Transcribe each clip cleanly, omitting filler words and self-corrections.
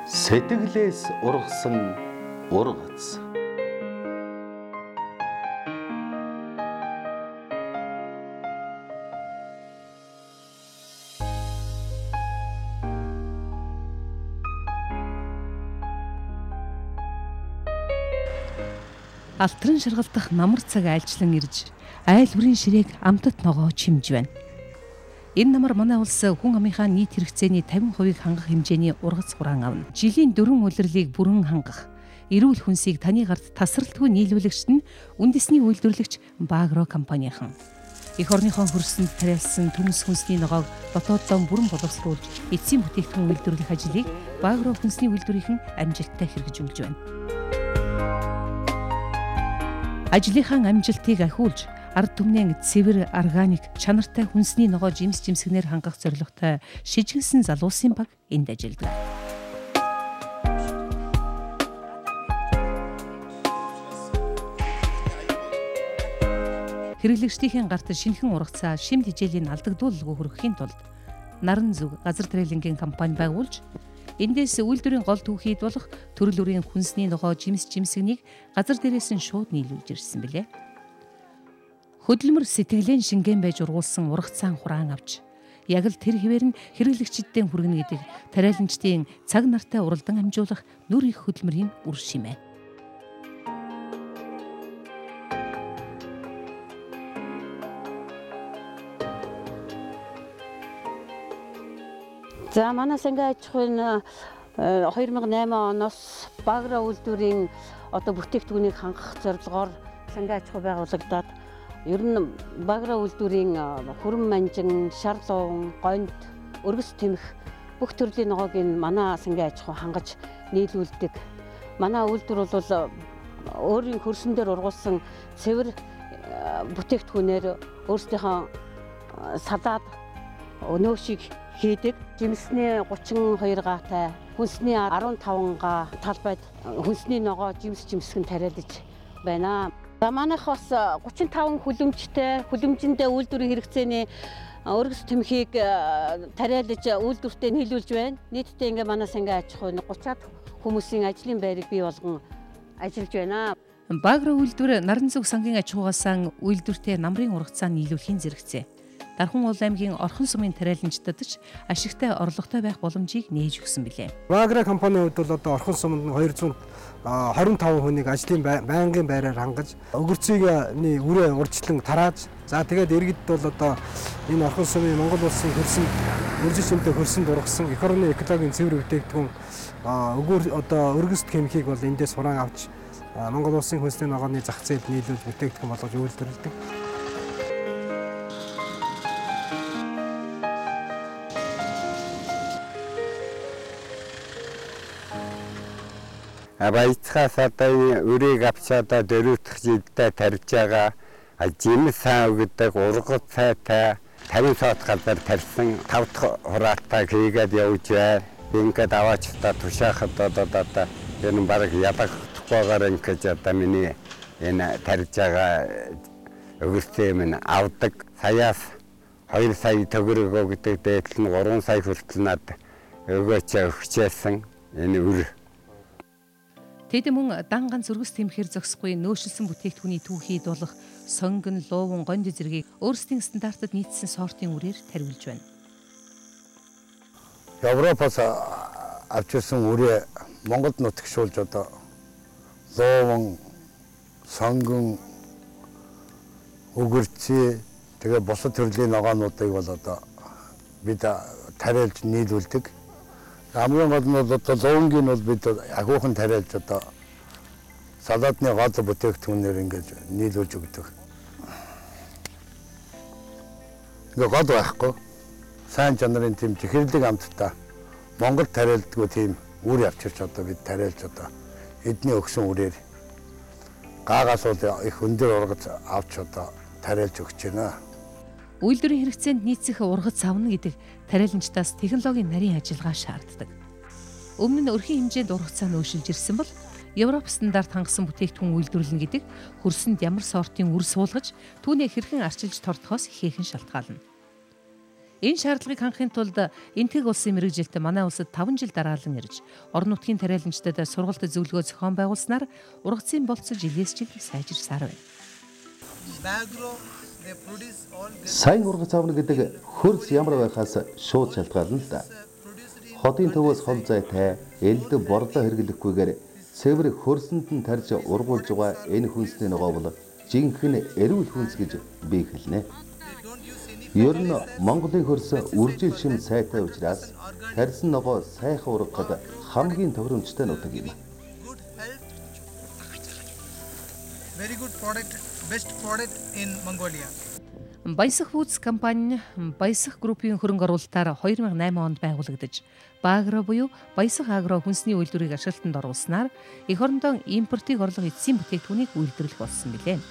Сэтгэлээс ургасан ургац. Алтран шаргалдах намар цаг айлчлан ирж, айл бүрийн ширээг амтат ногоо чимж байна. Энэ намар манай улс хүн амынхаа нийт хэрэгцээний 50%-ийг хангах хэмжээний ургац хураан авна. Жилийн 4 улирлыг бүрэн хангах, эрүүл хүнсийг таны гарт тасралтгүй нийлүүлэгчд нь үндэсний үйлдвэрлэгч Багро компанийнхан. Эх орныхоо хөрсөнд тариалсан төмс хүнсний ногоог дотооддоо бүрэн боловсруулж, эцсийн бүтээгдэхүүн үйлдвэрлэх ажлыг Багро хүнсний үйлдвэрийнхэн амжилттай хэрэгжүүлж байна. Ажлынхаа амжилтыг ахиулж, ард түмнээ цэвэр, органик, чанартай хүнсний ногоо жимс жимсгнээр хангах зорилготой шижгэнсэн залуусын баг энд ажилладаг. Хэрэглэгчдийн гарт шинэхэн ургацаа шим тэжээлийн алдагдуулалгүй хүргэхийн тулд Наран зүг газар трейлингийн компани байгуулж, эндээс үйлдвэрийн гол түүхийд болох төрөл бүрийн хүнсний ногоо жимс жимсгнийг газар дээрээс нь шууд нийлүүлж ирсэн билээ. Хөдөлмөр сэтгэлийн шингэн байж ургуулсан ургацаан хураан авч, яг л тэр хэвээр нь хэрэглэгчдийн хүргэнэ гэдэг тариаланчдын цаг нартай уралдан амжуулах нүр их хөдөлмөрийн үр шимээ. За манай сангийн аж ахуйн 2008 оноос Багра үйлдвэрийн одоо бүтээгдэхүүнийг хангах зорилгоор сангийн аж ахуй байгуулагдаад, ер нь Багра үйлдвэрийн хүрэн манжин, шар лууван, гонд, өргөс тэмх бүх төрлийн ногоог энэ манай сангийн аж ахуй хангаж нийлүүлдэг. Манай үйлдвэр бол өөрийн хөрсөн дээр ургуулсан цэвэр бүтээгдэхүүнээр өөрсдийнхөө салаад нөөшийг хийдэг. Жимсний 32 гаатай, хүнсний 15 гаа талбайд хүнсний ногоо жимс жимсгэн тариалж байна. За манайх бас 35 хүлэмжтэй, хүлэмжиндээ үйлдвэрийн хэрэгцээний өргөс тэмхийг тариалж үйлдвэртээ нийлүүлж байна. Нийтдээ ингээ манай сангийн аж ахуй 30-аад хүмүүсийн ажлын байрыг бий болгон ажиллаж байна. Багра үйлдвэр Наран зүг сангийн аж ахуйгаас үйлдвэртээ намрын ургацаа нийлүүлэхийн зэрэгцээ. Дархан уул аймгийн Орхон сумын тариаланчдад ч ашигтай орлоготой байх боломжийг нээж өгсөн билээ. Багра компанийн хувьд бол одоо Орхон суманд 225 хүнийг ажлын байнгын байраар хангаж, өгөрцөйний үрээ урьдчилан тарааж, за тэгээд иргэд бол одоо энэ Орхон сумын Монгол улсын хөрсөнд үржиж шимтэй хөрсөнд ургасан эх орны экологийн цэвэр бүтээгдэхүүн өгөр одоо өргөст хэмхийг бол эндээс хураан авч Монгол улсын хүнсний ногооны зах зээлд нийлүүлж бүтээгдэхүүн болгож үйлдвэрлэдэг. Баяцхаас одоо үрийг авчаадаа 4 дахь жилдээ тарьж байгаа жимс саа гэдэг ургац сайтай 50 сот газар тарьсан 5 дахь хураалтаа хийгээд явж бай. Ингээд аваачдаа тушаахад одоо энэ бараг ялгахдахгүйгээр ингэж одоо миний энэ тарьж байгаа өгөрцөө минь авдаг. Саяас 2 сая төгрөг гэдэг дээдл нь 3 сая хүртэл над өгөөч өгчээсэн энэ үр. Тэд мөн дан ганц өргөс тэмхээр зогсохгүй нөөшилсөн бүтээгдэхүүний түүхийд болох сонгон, лууван, гонд зэргийг өөрсдийн стандартад нийцсэн сортын үрээр тариулж байна. Европоос авчирсан үрээ Монголд нутагшуулж одоо лууван, сонгон, өгөрцөө тэгээ бусад төрлийн ногоонуудыг бол одоо бид тариалж нийлүүлдэг. Хамгийн гол нь бол одоо луунгийн бол бид ахиухан тариалж одоо салаадны гол бүтээгдэхүүнээр ингэж нийлүүлж өгдөг. Ингээ гол байхгүй. Сайн чанарын тийм чихэрлэг амттай Монгол тариалдгүй тийм үр авчирч одоо бид тариалж одоо эдний өгсөн үрээр гаагаас бол их өндөр ургац авч одоо тариалж өгч байна. Үйлдвэрийн хэрэгцээнд нийцэх ургац авна гэдэг тариаланчдаас технологийн нарийн ажиллагаа шаарддаг. Өмнө нь өрхийн хэмжээнд ургацаа нөөшилж ирсэн бол Европ стандарт хангасан бүтээгдэхүүн үйлдвэрлэнэ гэдэг хөрсөнд ямар сортын үр суулгаж түүнээ хэрхэн арчилж тордохоос ихээхэн шалтгаална. Энэ шаардлагыг хангахын тулд Энэтхэг улсын мэргэжилт манай улсад 5 жил дараалан ирж, орон нутгийн тариаланчдад сургалт зөвлөгөө зохион байгуулснаар ургацын болцоо жилээс жил сайжирсаар байна. Сайн ургац авна гэдэг хөрс ямар байхаас шууд шалтгаална л да. Хотын төвөөс хол зайтай, элдв борлоо хэрэглэхгүйгээр цэвэр хөрсөнд нь тарьж ургуулж байгаа энэ хүнсний ногоо бол жинхэнэ эрүүл хүнс гэж би хэлнэ. Ер нь Монголын хөрс үржил шим сайтай учраас тарьсан ногоо сайхан ургахад хамгийн тохиромжтой нутаг юм. Very good product, best product in Mongolia. Баясах Foods компани нь Баясах группийн хөрөнгө оруулалтаар 2008 онд байгуулагдаж, Багро буюу Баясах агро хүнсний үйлдвэрийг ашиглалтанд оруулснаар эх орондоо импортыг орлого эцсийн бүтээгдэхүүнийг үйлдвэрлэх болсон билээ.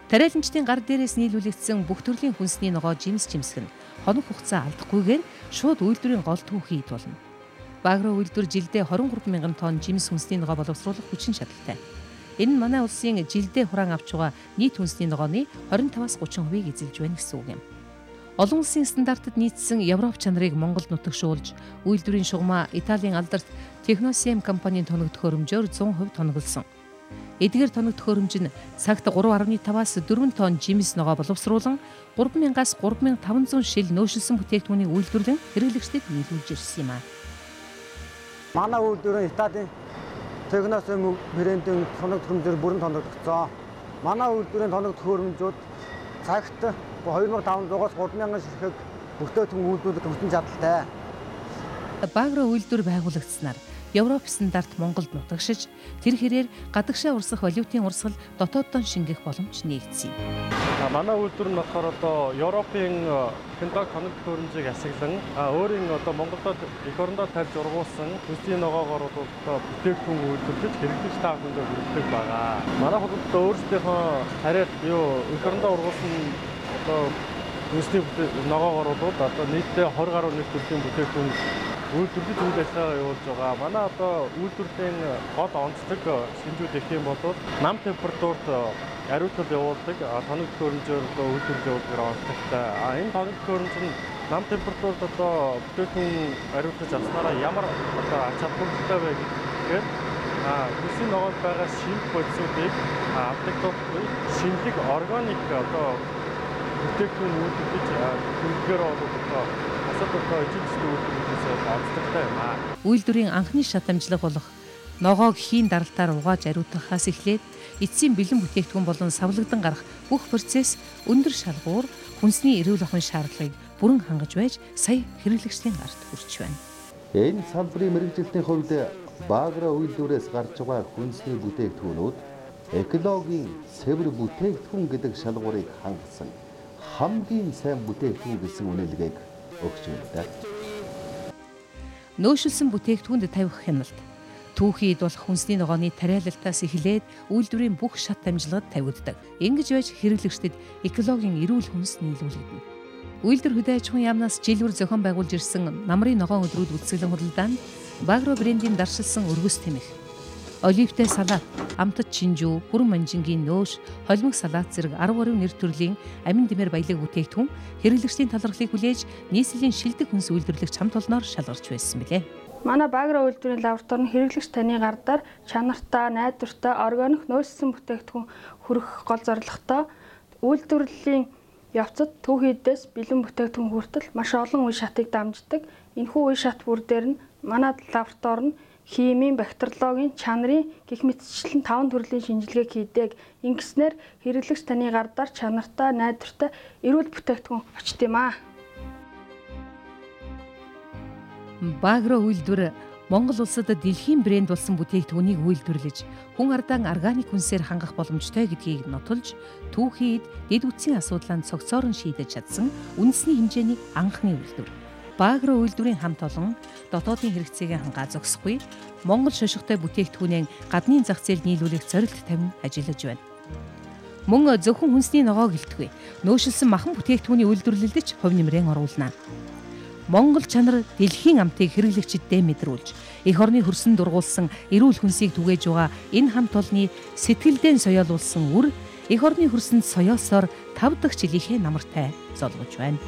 Тариаланчдын гар дээрээс нийлүүлэгдсэн бүх төрлийн хүнсний ногоо жимс жимсэх нь хоног хугацаа алдахгүйгээр шууд үйлдвэрийн гол түүхий эд болно. Багро үйлдвэр жилдээ 23 мянган тонн жимс хүнсний ногоо боловсруулах хүчин чадалтай. Энэ нь манай улсын жилдээ хураан авч байгаа нийт хүнсний ногооны 25-аас 30%-ийг эзэлж байна гэсэн үг юм. Олон улсын стандартад нийцсэн Европ чанарыг Монголд нутагшуулж, үйлдвэрийн шугамаа Италийн алдарт Техносем компанийн тоног төхөөрөмжөөр 100% тоноглосон. Эдгээр тоног төхөөрөмж нь цагт 3.5-аас 4 тонн жимс ногоо боловсруулан 3000-аас 3500 шил нөөшилсөн бүтээгдэхүүнийг үйлдвэрлэн хэрэглэгчдэд нийлүүлж ирсэн юм аа. Манай үйлдвэр нь Италийн Техносем брендийн тоног төхөөрөмжөөр бүрэн тоногдсон. Манай үйлдвэрийн тоног төхөөрөмжүүд цагт 2500-аас 3000 ширхэг бүтээгдэхүүн үйлдвэрлэх хүчин чадалтай. Багро үйлдвэр байгуулагдсанаар Европ стандарт Монголд нутагшиж, тэр хэрээр гадагшаа урсах валютын урсгал дотооддоо шингэх боломж нээгдсэн юм. Манай үйлдвэр нь болохоор одоо Европын технологи тоног төхөөрөмжийг ашиглан өөрийн одоо Монголд эх орондоо тарьж ургуулсан хүнсний ногоогоор бол одоо бүтээгдэхүүн үйлдвэрлэж хэрэглэгч та бүхэндээ хүргэдэг байгаа. Манай хотод өөрсдийнхөө тариад эх орондоо ургуулсан одоо хүнсний ногоогоор бол одоо нийтдээ 20 гаруй нэг төрлийн бүтээгдэхүүн үйлдвэрлэж үйл ажиллагаа явуулж байгаа. Манай одоо үйлдвэрлэлийн гол онцлог шинжүүд гэх юм бол нам температурт ариутгал явуулдаг тоног төхөөрөмжөөр одоо үйлдвэрлэл явуулдаг онцлогтой. Энэ тоног төхөөрөмж нь нам температурт одоо бүтээгдэхүүн ариутгаж авснараа ямар одоо ач холбогдолтой вэ гэхээр хүнсний ногоонд байгаа шимп бодисуудыг алдагдуулахгүй шинэлэг органик одоо бүтээгдэхүүн үйлдвэрлэж хэрэглэхээр бол одоо бусад одоо ижил төслийн үйлдвэрлэлээс онцлогтой юм аа. Үйлдвэрийн анхны шат амжилт болох ногоог хийн даралтаар угааж ариутгахаас эхлээд эцсийн бэлэн бүтээгдэхүүн болон савлагдан гарах бүх процесс өндөр шалгуур хүнсний эрүүл ахуйн шаардлагыг бүрэн хангаж байж сая хэрэглэгчдийн гарт хүрч байна. Энэ салбарын мэргэжилтний хувьд Багро үйлдвэрээс гарч байгаа хүнсний бүтээгдэхүүнүүд экологийн цэвэр бүтээгдэхүүн гэдэг шалгуурыг хангасан хамгийн сайн бүтээгдэхүүн гэсэн үнэлгээг өгч байна да. Нөөшилсөн бүтээгдэхүүнд тавих хяналт түүхий эд болох хүнсний ногооны тариалалтаас эхлээд үйлдвэрийн бүх шат амжилгад тавигддаг. Ингэж байж хэрэглэгчдэд экологийн эрүүл хүнс нийлүүлэгдэнэ. Үйлдвэр хөдөө аж ахуйн яамнаас жилвэр зохион байгуулж ирсэн намрын ногоон өдрүүд үзэсгэлэн худалдаанд Багро брендийн даршилсан өргөс тэмэх, оливтай салат, амтат чинжүү, хүрэн манжингийн нөөш, холимог салат зэрэг 10 гаруй нэр төрлийн амин дэмэр баялаг бүтээгдэхүүн хэрэглэгчдийн талархлыг хүлээж нийслэлийн шилдэг хүнс үйлдвэрлэгч хамт олноор шалгарч байсан билээ. Манай Багро үйлдвэрийн лаборатори нь хэрэглэгч таны гардаар чанартай, найдвартай, органик нөөцлсөн бүтээгдэхүүн хүргэх гол зорилготой үйлдвэрлэлийн явцад түүхийдээс бэлэн бүтээгдэхүүн хүртэл маш олон үе шатыг дамждаг. Энэхүү үе шат бүр дээр нь манай лаборатори нь химийн, бактериологийн, чанарын гэх мэтчлэн 5 төрлийн шинжилгээг хийдэг. Ингэснээр хэрэглэгч таны гардаар чанартай, найдвартай эрүүл бүтээгдэхүүн очт юм аа. Багро үйлдвэр Монгол улсад дэлхийн брэнд болсон бүтээгдэхүүнийг үйлдвэрлэж, хүн ардаан органик хүнсээр хангах боломжтой гэдгийг нотолж, түүхий эд, дэд үтсийн асуудлаа цогцоор нь шийдэж чадсан үндэсний хэмжээний анхны үйлдвэр. Багро үйлдвэрийн хамт олон дотоодын хэрэгцээг хангаа зогсохгүй Монгол шошготой бүтээгдэхүүнээ гадны зах зээлд нийлүүлэх зорилт тавин ажиллаж байна. Мөн зөвхөн хүнсний ногоог гэлтгүй нөөшилсөн махан бүтээгдэхүүний үйлдвэрлэлд ч хувь нэмрээ оруулна. Монгол чанар дэлхийн амтыг хэрэглэгчдэд мэдрүүлж, эх орны хөрсөн дургуулсан эрүүл хүнсийг түгээж байгаа энэ хамт олонны сэтгэлдэн соёолуулсан үр эх орны хөрсөнд соёосоор 5 дахь жилийнхээ намартай золгож байна.